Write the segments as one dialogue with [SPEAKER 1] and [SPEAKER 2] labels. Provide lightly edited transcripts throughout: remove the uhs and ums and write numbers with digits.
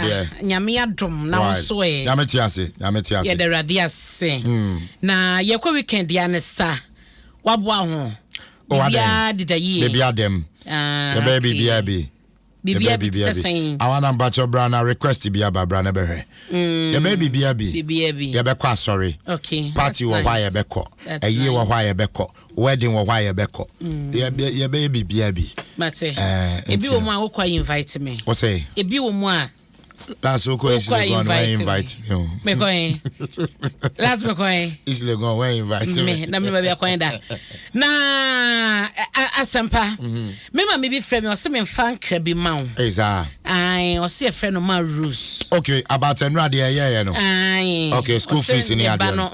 [SPEAKER 1] deɛ.
[SPEAKER 2] Nyame adom na wo nso ɛ.
[SPEAKER 1] Nyame te ase, Nyame te ase.
[SPEAKER 2] Yɛda Awurade ase. Na yɛkɔ weekend ya ne sa. Waboa ho.
[SPEAKER 1] Oh, adɛn?
[SPEAKER 2] Biribiara deda yie.
[SPEAKER 1] Biribi adɛm.
[SPEAKER 2] Ah,
[SPEAKER 1] Yɛbɛyɛ
[SPEAKER 2] okay.
[SPEAKER 1] biribiara bi.
[SPEAKER 2] Biribiara bi te sɛ sɛn?
[SPEAKER 1] Awa na mpakyɛ bra na request bi aba bra na bɛhwɛ. Yɛbɛyɛ biribiara bi.
[SPEAKER 2] Biribiara bi.
[SPEAKER 1] Yɛbɛkɔ asɔre.
[SPEAKER 2] Okay.
[SPEAKER 1] Party
[SPEAKER 2] that's
[SPEAKER 1] wɔ hɔ a
[SPEAKER 2] nice.
[SPEAKER 1] yɛbɛkɔ.
[SPEAKER 2] That's
[SPEAKER 1] Ɛyie wɔ
[SPEAKER 2] nice.
[SPEAKER 1] hɔ a yɛbɛkɔ. Wedding wɔ hɔ a yɛbɛkɔ. Yɛbɛyɛ biribiara bi.
[SPEAKER 2] Mate.
[SPEAKER 1] Eh,
[SPEAKER 2] Ebi
[SPEAKER 1] nti
[SPEAKER 2] wɔ mu a wokɔ a invite me.
[SPEAKER 1] Wɔ sɛ
[SPEAKER 2] Ebi wɔ mu a
[SPEAKER 1] last wokɔ East
[SPEAKER 2] wokɔ a
[SPEAKER 1] Legon wɔn
[SPEAKER 2] invite
[SPEAKER 1] invite me o.
[SPEAKER 2] me. Mekɔ he? Last mekɔ he?
[SPEAKER 1] East Legon wɔn invite me.
[SPEAKER 2] Me na me baabi akwan da. Na asɛmpa. Me ma me bi frɛ me ɔsɛ me mfa nkra bi ma wo.
[SPEAKER 1] Ee saa.
[SPEAKER 2] Ae, ɔsɛ yɛfrɛ no ma Rose.
[SPEAKER 1] Okay, about nnura deɛ ɛyɛɛyɛ no.
[SPEAKER 2] Ae.
[SPEAKER 1] Okay, school
[SPEAKER 2] Ɔsɛ
[SPEAKER 1] fees ni
[SPEAKER 2] ne ba
[SPEAKER 1] adeɛ
[SPEAKER 2] no.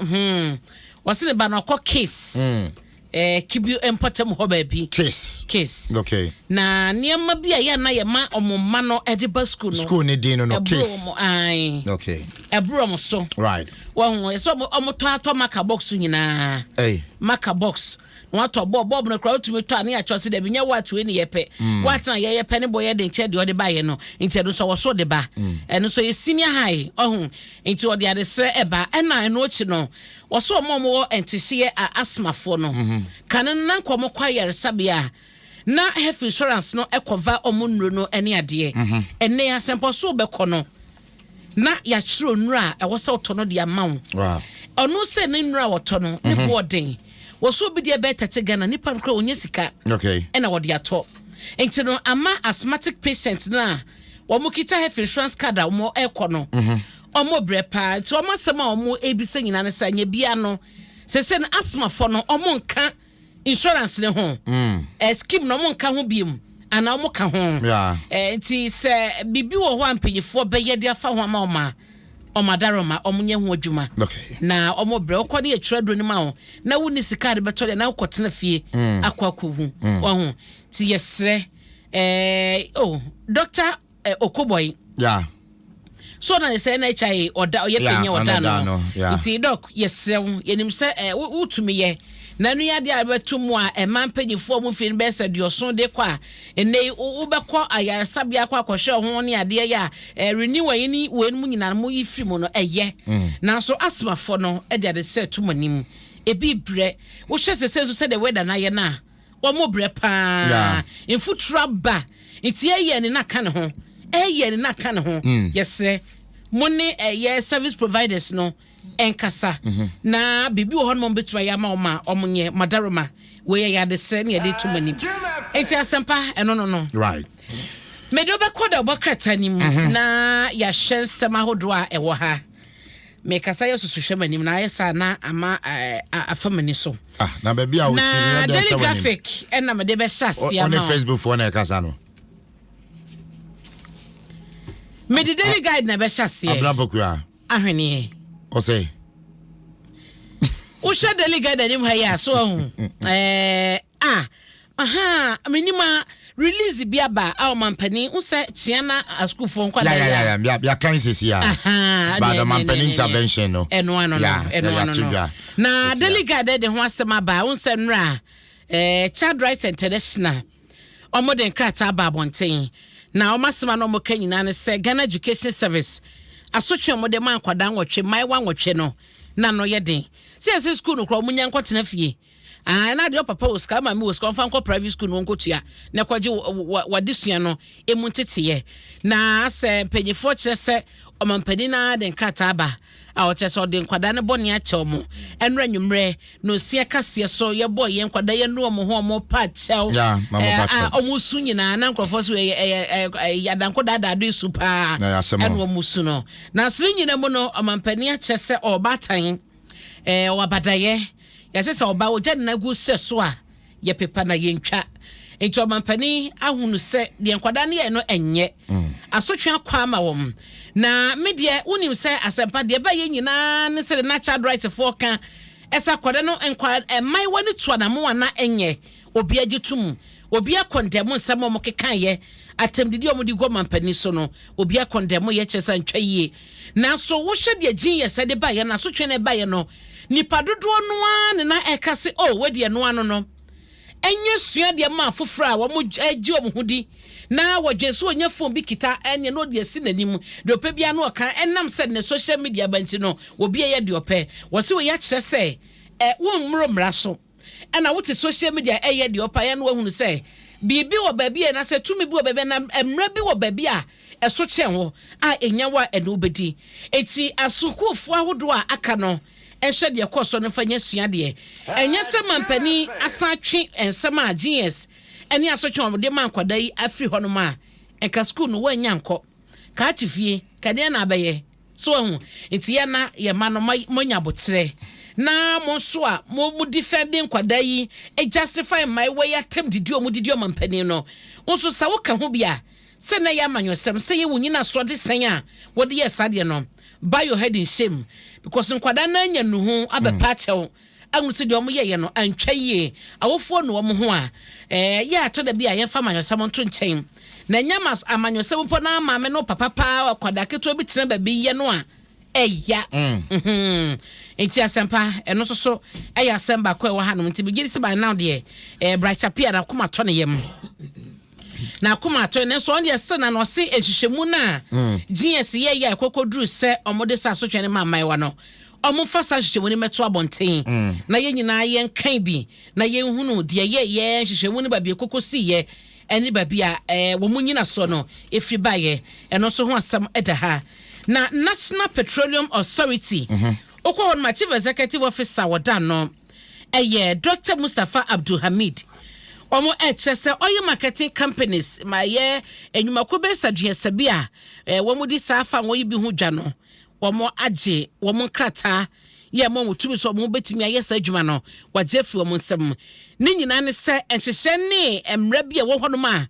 [SPEAKER 2] Ɔsɛ ne ba no ɔkɔ case. Kibi mpɔtam hɔ baabi.
[SPEAKER 1] Kiss.
[SPEAKER 2] Case.
[SPEAKER 1] Okay.
[SPEAKER 2] Na nneɛma bi a yɛ na yɛma ɔmo mma no de ba school no.
[SPEAKER 1] School ne din no
[SPEAKER 2] ɛboro
[SPEAKER 1] kiss.
[SPEAKER 2] ɔmo ae. Ɛboro ɔmo so. Wɔn ɛsɛ ɔmo tɔ atɔ marker box nyinaa.
[SPEAKER 1] Hey.
[SPEAKER 2] Marker box. Na watɔ bɔɔl bɔɔl no koraa wotumi tɔ a ne yɛatwerɛ sɛ dabi nyɛ watt wei ne yɛpɛ. Watt na yɛyɛ pɛ ne bɔ yɛ de nkyɛn deɛ ɔde baeɛ no nti ɛno nso wɔ so de ba. Ɛno nso yɛ senior high ɔho nti ɔde adesrɛ ɛba ɛna ɛno akyi no wɔso ɔmo a ɔmo wɔ ntehyeɛ a asmafoɔ no kane no na nka ɔmo kɔ ayaresabea a na health insurance no ɛkɔva ɔmo nnuro no ɛne adeɛ. Ɛnɛ asɛmpɔ so bɛkɔ no na yɛatwerɛ nnuro a ɛwɔ sɛ ɔtɔ no de ama wo. Ɔno sɛ ne nnuro a wɔtɔ no ne boɔ den wɔso obi deɛ bɛyɛ 30 Ghana nipa no koraa ɔnyɛ sika ɛna wɔde atɔ nti no ama asthmatic patient no a wɔn kita health insurance card a wɔn ɛkɔ no wɔn brɛ paa nti wɔn asɛm a wɔn ebisa nyinaa ne sɛ nyɛ bia no sɛsɛ no asthmafoɔ no wɔn nka insurance ne ho scheme na wɔn nka ho biem anaa wɔn ka ho nti sɛ biribi wɔ hɔ a mpanyinfoɔ bɛyɛ de afa ho ama wɔn a wɔn adaroma wɔn nyɛ ho adwuma na wɔn brɛ wɔkɔ ne yɛtwerɛ duro no ma wɔn na wonni sika de bɛtɔ deɛ na wokɔtena fie akɔ akɔhu wɔn ho nti yɛsrɛ oh Doctor Okoboy so na sɛ NHIA ɔda ɔyɛ panyin
[SPEAKER 1] ɔno
[SPEAKER 2] ɔda
[SPEAKER 1] da
[SPEAKER 2] no
[SPEAKER 1] no, yeah.
[SPEAKER 2] Nti doc, yɛsrɛ wo, yɛnim sɛ wotumi yɛ na ɛno yɛ adeɛ a bɛto mu a ɛma mpanyinfoɔ mu mfiri no bɛyɛ sɛ 70 de kɔ a ɛnɛ yi wobɛkɔ ayaresabea akɔ akɔhwɛ ho ne adeɛ yɛ a renew a yɛni wei no mu nyinaa no mo yi firi mu no ɛyɛ nanso asmafoɔ no ɛde ade sɛ to mo anim ebi brɛ wohyɛ sɛ nso sɛdeɛ wɛda no ayɛ no a wɔn brɛ paa mfuturo aba nti ɛyɛ ne naka ne ho ɛyɛ ne naka ne ho. Yɛsrɛ mo ne ɛyɛ service providers no ɛnkasa na biribi wɔ hɔ no mo bɛtumi ayɛ ama wɔn a wɔn nyɛ madaroma wei yɛ adesrɛ ne yɛde to mo anim nti asɛmpa ɛno no mede wobɛkɔ da wobɔ krataa no mu na yɛahyɛ nsɛm ahodoɔ a ɛwɔ ha. Mekasa yɛ susuhwɛ m'anim na ayɛ saa na ama afa m'ani so.
[SPEAKER 1] Ah, na baabi a wote
[SPEAKER 2] Na
[SPEAKER 1] no yɛ dɛn
[SPEAKER 2] Daily
[SPEAKER 1] hwɛ w'anim?
[SPEAKER 2] Graphic ɛna mede bɛhyɛ aseɛ
[SPEAKER 1] Ɔne
[SPEAKER 2] ama wo.
[SPEAKER 1] Facebook foɔ na ɛkasa no.
[SPEAKER 2] Mede Daily Guide na ɛbɛhyɛ aseɛ.
[SPEAKER 1] Abena Pokua.
[SPEAKER 2] Ahweneɛ.
[SPEAKER 1] Ɔsɛ
[SPEAKER 2] Wohyɛ Daily Guide anim ha yi a so ahu a aha menim a release bi aba a ɔmampanin wo sɛ kyea na asukuufoɔ nkwadaa yi a
[SPEAKER 1] ya yɛakan sesi a but ɔmampanin intervention no
[SPEAKER 2] ɛno ano no ɛno
[SPEAKER 1] yɛde
[SPEAKER 2] ano
[SPEAKER 1] ato
[SPEAKER 2] no
[SPEAKER 1] dwa.
[SPEAKER 2] Na
[SPEAKER 1] Sesi a.
[SPEAKER 2] Daily Guide de ho asɛm aba wo sɛ nnora Child Rights International ɔmo de nkrataa aba abɔnten na ɔmo asɛm a na ɔmo ka nyinaa ne sɛ Ghana Education Service asotwe a ɔmo de ma nkwadaa 8, mmaayewa 8 no na no yɛ den sɛ yɛsɛ school no koraa ɔmo nya nkɔtena fie. Ah, na deɛ ɔpapa wɔ sika, maame wɔ sika, ɔmfa nkɔ private school no wɔnkɔtua na kɔgye wɔde sua no emu nteteɛ. Na sɛ mpanyinfoɔ kyerɛ sɛ ɔmampanin naa de nkrataa aba a ɔkyerɛ sɛ ɔde nkwadaa no bɔne akyɛ ɔmo ɛnora nwummerɛ na osia kaseɛ so yɛbɔ yɛn nkwadaa yɛn nu ɔmo ho ɔmo pa kyɛw.
[SPEAKER 1] Ya, ma mo pa kyɛw.
[SPEAKER 2] A ɔmo su nyinaa na nkurɔfoɔ so ɛyɛ ɛyɛ adanko daadaado esu paa.
[SPEAKER 1] Na yɛ asɛm o.
[SPEAKER 2] Ɛna ɔmo su no na asere nyinaa mu no ɔmampanin akyerɛ sɛ ɔbaatan ɔwɔ abadayɛ yɛsɛ sɛ ɔba ogya ne nan gu sɛ so a yɛpepa na yɛntwa nti ɔmampanin ahunu sɛ deɛ nkwadaa no yɛ no ɛnyɛ asotwe akɔ ama wɔn. Na me deɛ wonim sɛ asɛmpa deɛ ɛbɛyɛ nyinaa ne sɛ de na child right foɔ ka ɛsɛ akwadaa no nkwa mmaayewa no tu anamo a na ɛnyɛ obi agye tom obi akɔndɛm nsɛm a wɔn keka atɛmdidi a wɔde gu ɔmampanin so no obi akɔndɛm yɛ kyerɛ sɛ ntwa yie. Nanso wohyɛ deɛ gyin yɛ sɛ de baeɛ no asotwe no ɛbaeɛ no nipa dodoɔ no ara ne na ɛka se o wɔde ɛno ano no ɛnyɛ sua deɛ ma afoforɔ a wɔn agye wɔn ho di. Na wɔdwen sɛ ɔnya phone bi kita ɛneɛ na ɔde asi n'anim, deɛ ɔpɛ biara na ɔka, ɛnam sɛ nnɛ social media aba nti no obi ɛyɛ deɛ ɔpɛ. Wɔse wei akyerɛ sɛ ɛ wommoro mmara so ɛna wote social media ɛyɛ deɛ ɔpɛ ayɛ na wahunu sɛ biribi wɔ baabi a anaasɛ tumi bi wɔ baabi anaa mmara bi wɔ baabi a ɛso kyɛn wo a ɛnya wo a ɛne wobɛdi. Enti asukuufoɔ ahodoɔ a aka no nhwɛ deɛ ɛkɔɔ so no mfa nyɛ suadeɛ. Ɛnyɛ sɛ mampanin asan atwe nsɛm a GS ne asotwe a wɔde ma nkwadaa yi afiri hɔnom a, nka sukuu no woannya ankɔ. Ka ate fie, ka deɛn na abɛyɛ? So wahu? Nti yɛ na yɛ mma no moanya aboterɛ. Na mo nso a mo mo defend nkwadaa yi justify mmaayewa yi atɛm didi a wɔdidi ɔmampanin no nso sɛ woka ho bi a, sɛ na ɛyɛ amanyɔsɛm, sɛ ɛyɛ wo nyinasoɔ de sɛn a wɔde yɛɛ saa deɛ no, bow your head in shame because nkwadaa no anya nnuho abɛpa akyɛw ahu sɛ deɛ wɔyɛeɛ no antwa yie. Awofoɔ nu wɔn ho a, ɛyɛ a ɛtɔ da bi a yɛmfa amanyɔsɛm nto nkyɛn. Na ɛnyɛ ama amanyɔsɛm mpo na maame no papa paa akwadaa ketewa bi tena baabi yɛ no a, ɛya. Mm. Nti asɛmpa, ɛno nso so ɛyɛ asɛm baako a ɛwɔ hanom. Nti megye di sɛ by now deɛ, ɛɛ Bright Appiah n'akoma tɔ ne yam. N'akoma atɔ ne nso ɔno deɛ sɛ na na ɔse nhwehwɛmu no a GS yɛyɛ a ɛkɔkɔduru sɛ wɔde saa asotwe no ma mmaayewa no, wɔmfa saa nhwehwɛmu no mmɛto abɔnten na yɛn nyinaa yɛnkan bi na yɛnhunu deɛ yɛyɛ nhwehwɛmu no baabi ɛkɔkɔsiiɛ ɛne baabi a ɛɛ wɔn nyinasoɔ no ɛfiri baeɛ. Ɛno nso ho asɛm ɛda ha. Na National Petroleum Authority, wokɔ hɔ no ma Chief Executive Officer wɔda no ɛyɛ Doctor Mustapha Abdul Hamid. Wɔn ɛkyerɛ sɛ oil marketing companies ma ɛyɛ nnwumakuo bɛyɛ sɛ aduasa bi a wɔn di saa fa wɔn yi bi ho dwa no, wɔn agye wɔn nkrataa yɛ ma wɔn tumi sɛ wɔn bɛtumi ayɛ saa adwuma no, wɔagye afiri wɔn nsam. Ne nyinaa ne sɛ nhyehyɛ ne mmara bi a ɛwɔ hɔnom a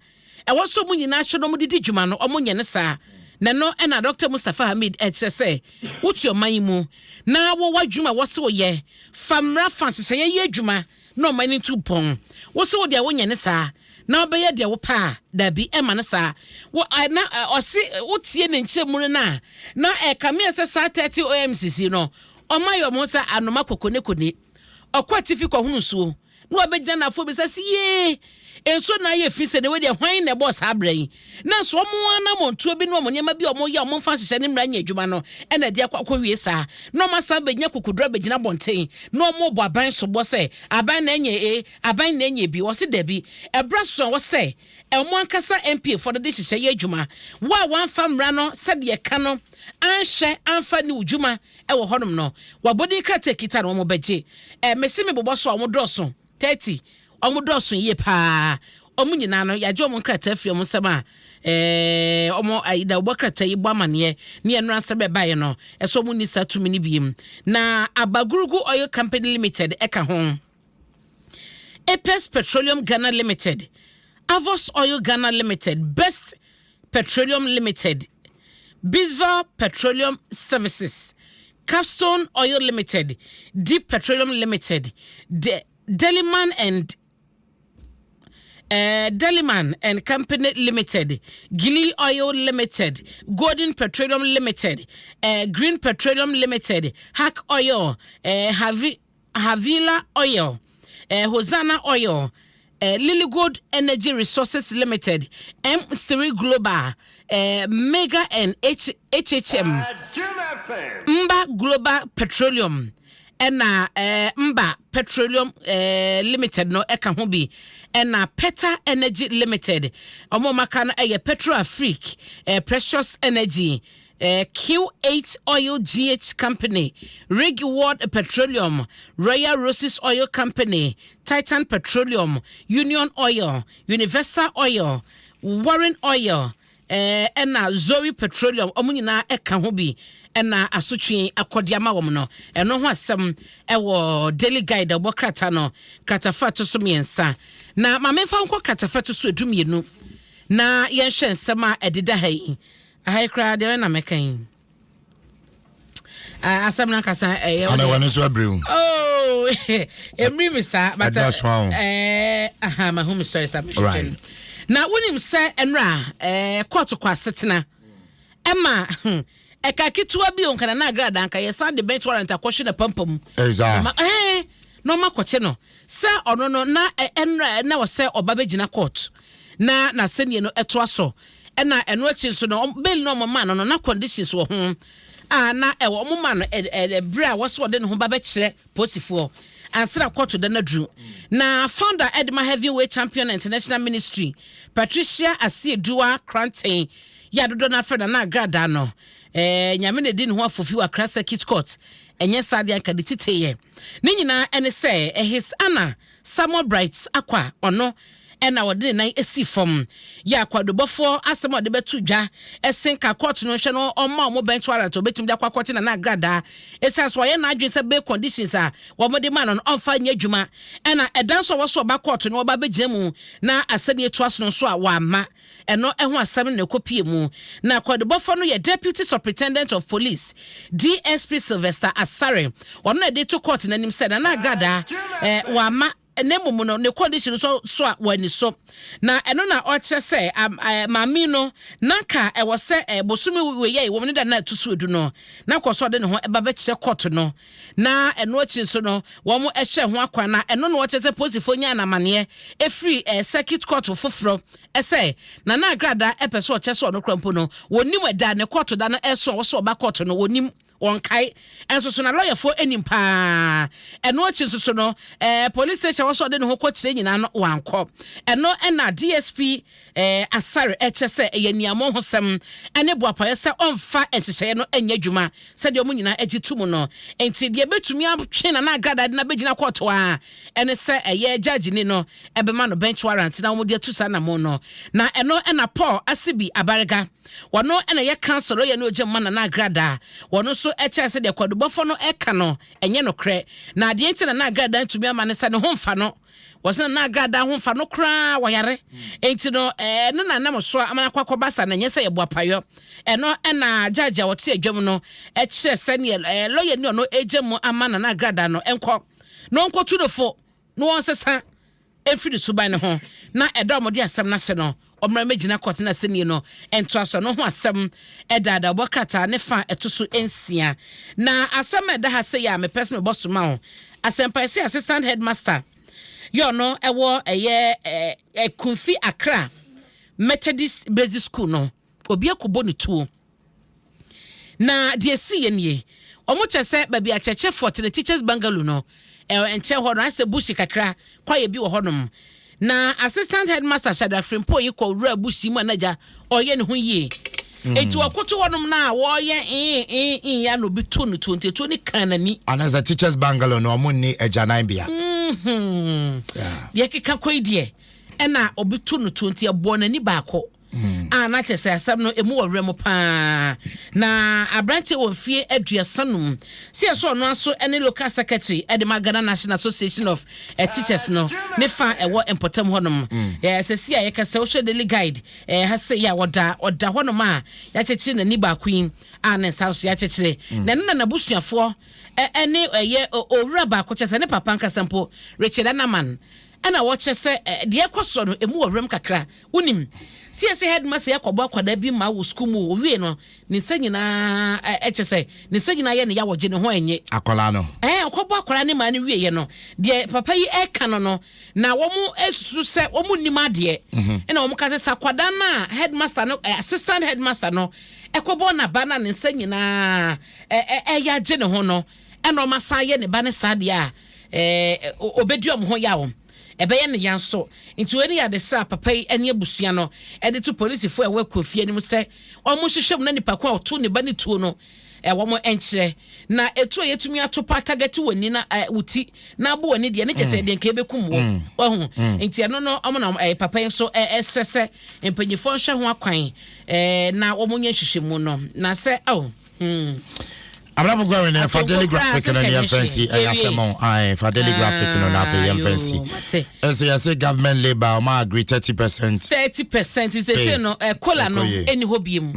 [SPEAKER 2] ɛwɔ sɛ wɔn nyinaa hyɛ na wɔde di dwuma no, wɔnyɛ no saa. Na ɛno na Dɔkta Mustapha Hamid ɛkyerɛ sɛ wote ɔman yi mu na wowɔ adwuma a wɔse woyɛ, fa mmara fa nhyehyɛeɛ yɛ adwuma na ɔman no ntu mpɔn. Wo se wo deɛ wonyɛ no saa na wobɛyɛ deɛ wopɛ a, daabi, ɛmma no saa. Wo, na ɔse wotie ne nkyerɛmu no no a, na ɛkame ayɛ sɛ saa 30 OMCC no, wɔayɛ wɔn ho sɛ anoma kokonekone. Ɔkɔ atifi kɔhono nsuo. Na wabɛgyina n'afo bisa sɛ, Yee, nsuo no ayɛ fi sɛ wei deɛ, hwan na ɛbɔɔ saa bra yi? Nanso wɔn ara anammɔntuo bi ne wɔn nneɛma bi a wɔyɛ a wɔmfa nhyehyɛ ne mmara nyɛ adwuma no na ɛde akɔ akɔwie saa. Na wɔasan abɛnya kokoduro abɛgyina abɔnten na wɔrebɔ aban soboɔ sɛ, aban na ɛnyɛ A, aban na ɛnyɛ B. Wɔse dabi, ɛberɛ aso a ɛwɔ sɛ wɔn ankasa MPA foɔ no de nhyehyɛ yɛ adwuma. Wo a woamfa mmara no sɛdeɛ ɛka no anhyɛ amfa anni wo dwuma wɔ hɔnom no, w'abɔdin krataa kita no, wɔbɛgye. Eh, mese mebobɔ so a, wɔn dɔɔso, 30, wɔn dɔɔso yie paa. Wɔn nyinaa no, yɛagye wɔn nkrataa afiri wɔn nsam a, eh, wɔn ayi da wɔbɔ krataa yi bɔ amaneɛ ne ɛnora nsɛm ɛbaeɛ no, ɛsɛ wɔn nni saa tumi no biem. Na Abagurugu Oil Company Limited ɛka ho. Apex Petroleum Ghana Limited, Avos Oil Ghana Limited, Best Petroleum Limited, Bisval Petroleum Services, Capstone Oil Limited, Deep Petroleum Limited, De Deliman and uh, Deliman and Company Limited, Gili Oil Limited, Golden Petroleum Limited, Green Petroleum Limited, Hack Oil, Havi, Havila Oil, Hosanna Oil, Liligold Energy Resources Limited, M3 Global, Mega and H HHM, Mba Global Petroleum, ɛna Mba Petroleum Limited no ɛka ho bi, ɛna Peta Energy Limited, wɔn a wɔaka no ɛyɛ Petro Afrique, Precious Energy, Q8 Oil GH Company, Rig World Petroleum, Royal Roses Oil Company, Titan Petroleum, Union Oil, Universal Oil, Warren Oil, ɛna Zoe Petroleum, wɔn nyinaa ɛka ho bi ɛna asotwe akɔde ama wɔn no. Ɛno ho asɛm ɛwɔ Daily Guide a wɔbɔ krataa no, kratafa ɛto so mmiɛnsa. Na ma memfa nkɔ kratafa ɛto so 12 na yɛnhwɛ nsɛm a ɛdeda ha yi. Aha yi koraa deɛ na mɛka yi. Asɛm no ankasa ɛyɛ.
[SPEAKER 1] Ana wɔn nso abiri o.
[SPEAKER 2] Oh, emiri mi saa.
[SPEAKER 1] Ɛda so ahun.
[SPEAKER 2] Ɛɛ aha ma hu mi sɔrɔ sa mi hwehwɛ no. Na wonim sɛ ɛnura ɛɛ kɔɔto kɔ asetena ɛma ɛka ketewa bi o nkana na agrada nka yɛsan de bench warrant akɔhwe na pampam.
[SPEAKER 1] Ɛza.
[SPEAKER 2] Ɛɛ na ɔma kɔkye no sɛ ɔno no na ɛnura na ɔsɛ ɔba bɛgyina court. na n'asɛnnie no toa so. Ɛna ɛno akyi nso no, bail no a wɔmaa no no, na conditions wɔ ho a na ɛwɔ wɔma no ɛberɛ a wɔsɛ ɔde ne ho ba bɛkyerɛ polisifoɔ ansa na kɔɔto da no aduru. Na founder de ma Heavenway Champion International Ministry, Patricia Asieduah Kranten, yɛ a dodoɔ no afrɛ Nana Agradaa no, eh, Nyame na ɛdi ne ho afofi wɔ Accra Circuit Court, ɛnyɛ saa deɛ anka de titeeɛ. Ne nyinaa ɛne sɛ, His Honour Samuel Bright Akwa, ɔno ɛna ɔde ne nan sii fam yɛ akwadubɔfoɔ asɛm a ɔde bɛto dwa sen ka kɔɔto no nhwɛ no ɔmma wɔn bench warrant a ɔbɛtumi de akɔ akɔkye Nana Agradaa ɛsiane sɛ ɔyɛ n'adwene sɛ bail conditions a wɔde ma no no ɔmfa nyɛ adwuma ɛna ɛda nso a wɔso ɔba kɔɔto no ɔba bɛgyina mu na asɛnni toa so no nso a wamma ɛno ɛho asɛm no na ɛkɔpie mu. Na akwadubɔfoɔ no yɛ Deputy Superintendent of Police DSP Sylvester Asare ɔno na ɛde to kɔɔto no anim sɛ Nana Agradaa eh, wamma na mmom no ne condition nso so a w'ani so. Na ɛno na ɔkyerɛ sɛ maame yi no na nka ɛwɔ sɛ bosome wei a ɛwɔ mu ne da no a ɛto so edu no na kɔ so ɔde ne ho ɛba bɛkyerɛ court no. Na ɛno akyi nso no wɔn ɛhyɛ ho akwan na ɛno na ɔkyerɛ sɛ polisifoɔ nyaa n'amaneɛ ɛfiri circuit court foforɔ ɛsɛ Nana Agradaa ɛpɛ sɛ ɔkyerɛ sɛ ɔno kora mpo no wɔnim ɛda ne court da no ɛso a wɔsɛ ɔba court no wɔnim wɔnkae nso so na lɔyafoɔ anim paa. Ɛno akyi nso so no police station wɔ so ɔde ne ho kɔkyerɛ nyinaa no wankɔ. Ɛno ɛna DSP Asare ɛkyɛ sɛ ɛyɛ nneɛma ho sɛm ɛne boapayɛ sɛ ɔmfa nhyehyɛeɛ no ɛnyɛ adwuma sɛdeɛ ɔmo nyinaa agye to mu no. Nti deɛ bɛtumi atwe Nana Agradaa de no abɛgyina kɔɔto a ɛne sɛ ɛyɛ judge ni no ɛbɛma no bench warrant na wɔn de atu saa namo no. Na ɛno ɛna Paul Asibi Abarega wɔno ɛna yɛ counsel ɔyɛ ne ogye mma Nana Agradaa wɔno nso ɛkyerɛ sɛ deɛ kwadubɔfo no ɛka no ɛnyɛ nokorɛ na adeɛ nti Nana Agradaa ntumi ama ne sɛ ne ho mfa no wɔsɛ Nana Agradaa ho mfa no koraa wɔyare nti no ɛno na nam so a ama akɔ akɔba sa na ɛnyɛ sɛ yɛbɔ apayɔ. Ɛno ɛna judge a wɔte adwam no ɛkyerɛ sɛneɛ lawyer ni ɔno ɛgya mu ama Nana Agradaa no ɛnkɔ na ɔnkɔtu no fo na wɔnsesa ɛmfiri suban ne ho na ɛda ɔmɔde asɛm no ahyɛ no ɔmmra mɛgyina kɔte no asɛnnie no ɛntoa so. No ho asɛm ɛda ɔbɔ krataa ne fa ɛto so 6. Na asɛm a ɛda ha sɛ yɛ a mepɛ sɛ mebɔ so ma wo asɛmpa ɛsɛ assistant headmaster yɛ ɔno ɛwɔ ɛyɛ Ekumfi Accra Methodist Basic School no obi akɔbɔ ne tuo. Na deɛ si yɛ nie, ɔmo kyerɛ sɛ baabi akyerɛkyerɛfoɔ te ne teachers bungalow no nkyɛn hɔ no ayɛ sɛ bush kakra kwaeɛ bi wɔ hɔnom na assistant headmaster Shadrack Frimpong yi kɔ wura bush mu a n'agya ɔyɛ ne ho yie eti ɔkoto hɔnom na wɔyɛ ee ee ya na obi to no tuo nti etuo ne kan n'ani.
[SPEAKER 1] Anaasɛ teachers bungalow no ɔmo nni agyanan bea.
[SPEAKER 2] Deɛ keka kɔ yi deɛ ɛna obi to no tuo nti ɛbɔ n'ani baako a na kyerɛ sɛ asɛm no emu wɔ werɛ mu paa. Na aberanteɛ wɔ mfie 35 sɛ yɛ sɛ ɔno aso ne local secretary ɛde ma Ghana National Association of Teachers no ne fa ɛwɔ mpɔtam hɔnom. Sɛ si a yɛka sɛ wohwɛ Daily Guide ha sɛ yɛ a wɔda ɔda hɔnom a yɛakyekyere n'ani baako yi a ne nsa nso yɛakyekyere na ɛno na n'abusuafoɔ ɛne ɛyɛ owura baako kyɛ sɛ ne papa nkasa mpo Richard Anaman ɛna wɔkyɛ sɛ deɛ ɛkɔ soɔ no emu wɔ werɛm kakra. Wonim si yɛ sɛ headmaster yɛkɔbɔ akwadaa bi ma wɔ sukuu mu owie no ne nsa nyinaa ɛkyɛ sɛ ne nsa nyinaa yɛ ne ya wɔgye ne ho ɛnye.
[SPEAKER 1] Akwadaa no.
[SPEAKER 2] Ɔkɔbɔ akwadaa ne maa no wie yɛ no deɛ papa yi ɛka no na wɔn esusu sɛ wɔn nim adeɛ ɛna wɔn ka sɛ sɛ akwadaa no a headmaster no assistant headmaster no ɛkɔbɔ n'aba na ne nsa nyinaa ɛyɛ agye ne ho no ɛna wɔn asan yɛ ne ba ne saa deɛ a obedi wɔn ho yaw ɛbɛyɛ ne yan so. Nti wei ne yɛ ade sɛ a papa yi ne abusua no ɛde to polisifoɔ a ɛwɔ akuofie anim sɛ wɔn hyehyɛ mu na nipa ko a ɔto ne ba ne tuo no wɔn nkyerɛ na etuo a yɛtumi ato pa target wɔ ni na wɔ ti na abo wɔ ni deɛ ne kyɛ sɛ deɛ nka ebɛkum wɔ wɔho. Nti ɛno no wɔn na papa yi nso ɛsɛ sɛ mpanyinfoɔ nhwɛ ho akwan na wɔn nyɛ nhwehwɛmu no na sɛ ɛwɔ.
[SPEAKER 1] Abrabɔ gwa wene fa Daily Graphic no ne yɛmfa nsi ɛyɛ asɛm o. Ae, fa Daily Graphic no na afei yɛmfa nsi. Ɛsɛ yɛsɛ government labour ɔma agree 30%.
[SPEAKER 2] 30% sese no COLA no ɛni hɔ biem.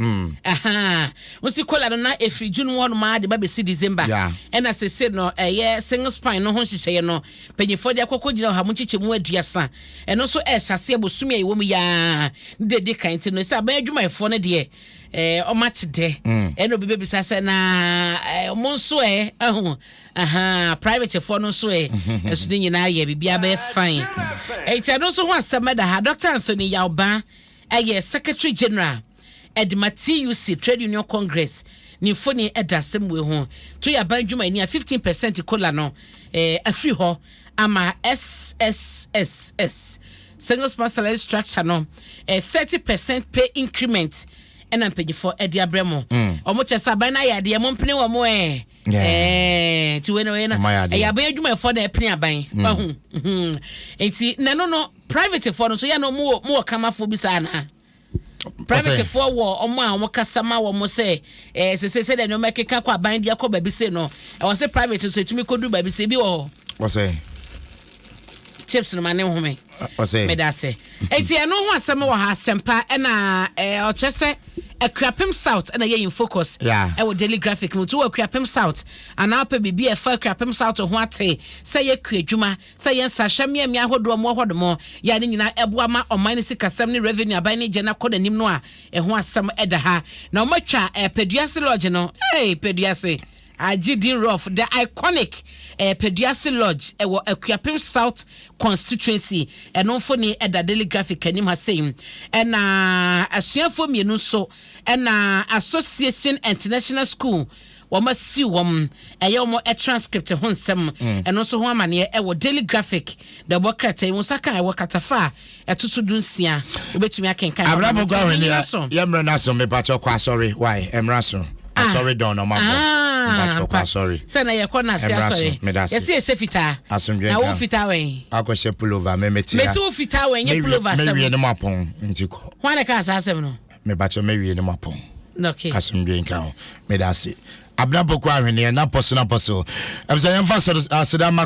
[SPEAKER 2] Nsi COLA no na efiri June hɔ nom a de ba bɛsi December. Ɛna sese no ɛyɛ single spine no ho nhyehyɛeɛ no mpanyinfoɔ de akɔkɔ gyina 130 mu ɛno nso ɛhyɛ aseɛ bosome a ɛwɔ mu yaa ne de di kan. Nti no sɛ aban adwumayɛfoɔ no deɛ Ɔmo ate dɛ. Ɛna obi bɛbisa sɛ na ɔmo nso ɛ ɛho aha private foɔ no nso ɛ ɛso ne nyinaa yɛ biribiara bɛyɛ fine. Ɛnti ɛno nso ho asɛm ɛda ha. Dr Anthony Yawba ɛyɛ Secretary General ɛde TUC, Trade Union Congress, ne mfoni ɛda asɛm wei ho to yɛ aban dwumayɛni a 15% COLA no afiri hɔ ama SSSS, single sponsor salary structure no, 30% pay increment ɛna mpanyinfoɔ ɛde abrɛ mo. Ɔmo kyɛ sɛ aban no ayɛ adeɛ, mo mpene wɔ mo ɛ. Nti wei no ɛyɛ aban adwumayɛfoɔ na ɛpene aban ɔho. Nti nano no private foɔ no so yɛ no mo wɔ kamafoɔ bi saa naa private foɔ wɔ ɔmo a ɔmo kasa ma wɔn sɛ sese sɛ deɛ nneɛma keka kɔ aban de akɔ baabi se no, ɛwɔ sɛ private nso etumi kɔdu baabi se bi wɔ hɔ.
[SPEAKER 1] Wɔsɛ.
[SPEAKER 2] Chips no ma ne home.
[SPEAKER 1] Wɔsɛ.
[SPEAKER 2] Meda ase. Eti ɛno ho asɛm wɔ ha asɛmpa ɛna ɔkyerɛ sɛ Akuapem South ɛna yɛ in focus ɛwɔ Daily Graphic mu. Nti wɔ Akuapem South anaa pɛ biribi a ɛfa Akuapem South ho ate sɛ yɛ kua adwuma, sɛ yɛ nsahwɛ mmeammea ahodoɔ mu wɔ hɔ nom yɛ ne nyinaa ɛboa ma ɔman no sikasɛm ne revenue aban ne gye no akɔ n'anim no a, ɛho asɛm ɛda ha. Na wɔmatwa Peduase Lodge no, hey, Peduase agye din rough, the iconic Peduase Lodge ɛwɔ Akuapem South constituency. Ɛno mfoni ɛda Daily Graphic anim ha sei. Ɛna asuafoɔ mmienu nso ɛna Association International School wɔn asi wɔn ɛyɛ wɔn transcript ho nsɛm. Ɛno nso ho amaneɛ ɛwɔ Daily Graphic da ɛbɔ krataa yi mu nsa kan ɛwɔ katafa a ɛto so 16, wobɛtumi akenkan.
[SPEAKER 1] Abrabɔ kɔ ahwene yɛmmerɛ no aso. Mepakyɛ kɔ asɔre why ɛmmra so. Asɔre dɔn na ɔma bɔ. Mepakyɛ kɔ asɔre.
[SPEAKER 2] Sɛ na yɛkɔ na ase asɔre yɛsi yɛhyɛ fitaa.
[SPEAKER 1] Asomdwe.
[SPEAKER 2] Na wo fitaa wɛn?
[SPEAKER 1] Akɔhyɛ pullover mɛmɛti.
[SPEAKER 2] Mesi wo fitaa wɛn nye pullover asɛm.
[SPEAKER 1] Mɛwie ne mu apɔn nti kɔ.
[SPEAKER 2] Wɔn na ka asa asɛm no.
[SPEAKER 1] Mepakyɛ mɛwie ne mu apɔn.
[SPEAKER 2] Okay.
[SPEAKER 1] Asomdwe nka ho, meda ase. Abena Poko ahweneɛ na pɔso na pɔso ɛfisɛ yɛmfa aseda ma.